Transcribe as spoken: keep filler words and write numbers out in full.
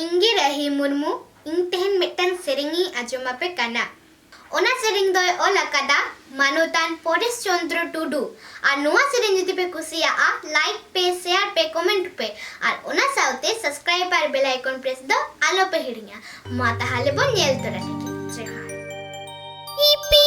ᱤᱧ ᱜᱮ ᱨᱟᱹᱦᱤ ᱢᱩᱨᱢᱩ᱾ ᱤᱧ ᱛᱮᱦᱮᱧ ᱢᱤᱫᱴᱟᱝ ᱥᱮᱨᱮᱧ ᱤᱧ ᱟᱸᱡᱚᱢ ᱟᱯᱮ ᱠᱟᱱᱟ᱾ ᱚᱱᱟ ᱥᱮᱨᱮᱧ ᱫᱚᱭ ᱚᱞ ᱟᱠᱟᱫᱟ ᱢᱟᱱᱚᱛᱟᱱ ᱯᱚᱨᱮᱥ ᱪᱚᱱᱫᱨᱚ ᱴᱩᱰᱩ᱾ ᱟᱨ ᱱᱚᱣᱟ ᱥᱮᱨᱮᱧ ᱡᱩᱫᱤ ᱯᱮ ᱠᱩᱥᱤᱭᱟᱜᱼᱟ, ᱞᱟᱭᱤᱠ ᱯᱮ, ᱥᱮᱭᱟᱨ ᱯᱮ, ᱠᱚᱢᱮᱱᱴ ᱯᱮ, ᱟᱨ ᱚᱱᱟ ᱥᱟᱶᱛᱮ ᱥᱟᱵᱥᱠᱨᱟᱭᱤᱵ ᱟᱨ ᱵᱮᱞ ᱟᱭᱠᱚᱱ ᱯᱨᱮᱥ ᱫᱚ ᱟᱞᱚ ᱯᱮ ᱦᱤᱲᱤᱧᱟ᱾ ᱢᱟ ᱛᱟᱦᱚᱞᱮ ᱵᱚᱱ ᱧᱮᱞ ᱛᱚᱨᱟ ᱞᱮᱜᱮ᱾ ᱡᱚᱦᱟᱨ᱾ ᱤᱯᱤᱞ